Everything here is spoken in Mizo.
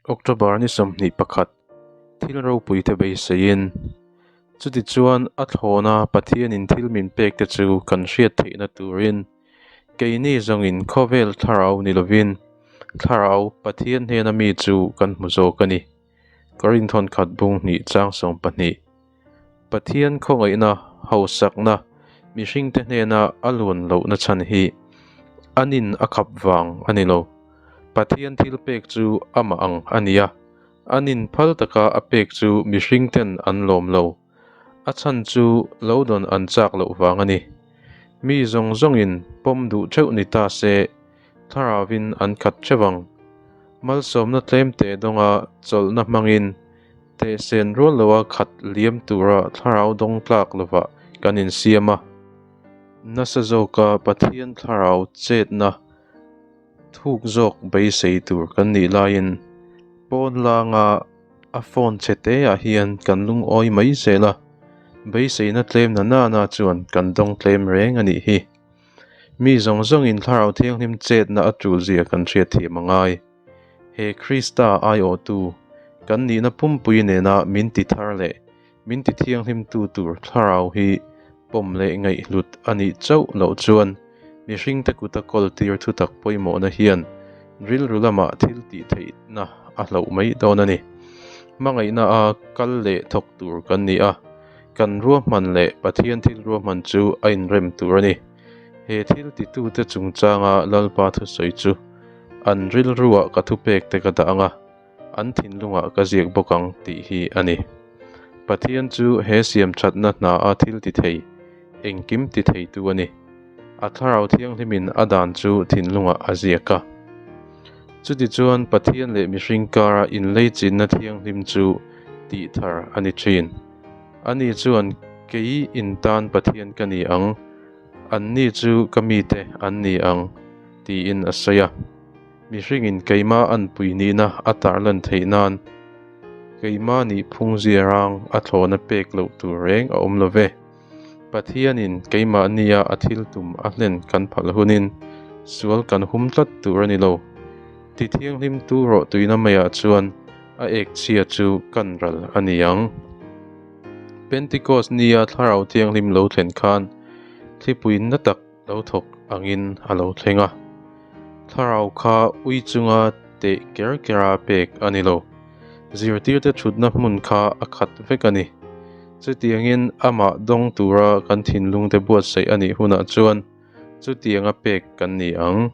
October ni 21, thil ropuite beiseiin. Chutichuan, a thlawna Pathianin thil min pekte chu kan hriat theihna turin, keini zawngin khawvel thlarau ni lovin, thlarau Pathian hnena mi chu kan hmu zawk a ni. Korinthon khat bung hnih chang 20. Pathian khawngaihna, hausakna, mihringte hnena a luan lohna chhan hi an in a khap vang a ni lo. Pathian thil pek chu amah ang a ni a, an in phal taka a pek chu mihringten an lawm lo. A chhan chu lo dawn an chak loh vang a ni. Mi zawng zawngin pawm duh theuh ni ta se, thlarauvin an khat theuh ang. Malsawmna tlemte dawnga chawlhna hmangin Tehsen rual loa khat liam tura thlarau dawng tlak lovah kan insiam a. Nasa zawka Pathian thlarau chetna thuk zawk beisei tur kan nih laiin pawn langa a phone chhe teah hian kan lungawi mai zel a, beiseina tlem na nana chuan kan dawng tlem reng a nih hi. Mi zawng zawngin thlarau thianghlim chetna a tulzia kan hriatthiam a ngai. He Krista aiawhtu, kan nihna pumpui nena min ti thar leh min ti thianghlimtu tur thlarau hi pawm leh ngaihhlut a nih chauh loh chuan mihringte kuta kawltir thutak pawimawhna hian rilru lamah thil tih theihna a hloh mai dawn a ni. Hmangaihna a kal leh thawk tur kan ni a, kan ruahman leh Pathian thil ruahman chu a inrem tur a ni. He thil titute chungchanga Lalpa thusawi chu an rilruah ka thupek te ka dah ang a, an thinlungah ka ziak bawk ang tih hi a ni. Pathian chu he siam thatna hna a thil ti thei, engkim ti theitu a ni. A Thlarau Thianghlimin a dan chu thinlungah a ziak a. Chutichuan Pathian leh mihring kara inleichinna thianghlim chu tih thar a ni thin. Ani chuan kei intan Pathian ka ni ang, anni chu ka mite an ni ang, tiin a sawi a. Mihringin keimah anpui nihna a tarlan theih nan keimah nih phung ziarang a thlawhna pek loh tur reng a awm lo ve. Pathianin keimah nia a thil tum a hlen kan phal hunin sual kan hum tlat tur a ni lo. Ti thianghlimtu rawh tuina maiah chuan a ek chhia chu kan ral a ni ang. Pentecost nia Thlarau Thianghlim lo thlen khan thlipui na tak lo thawk angin a lo thleng a. Thlarau kha ui chunga teh ker kera pek a ni lo. Zirtirte thutna hmun kha a khat vek a ni. Chutiangin amah dawng tura kan thinlungte buatsaih a nih hunah chuan chutianga pek kan ni ang.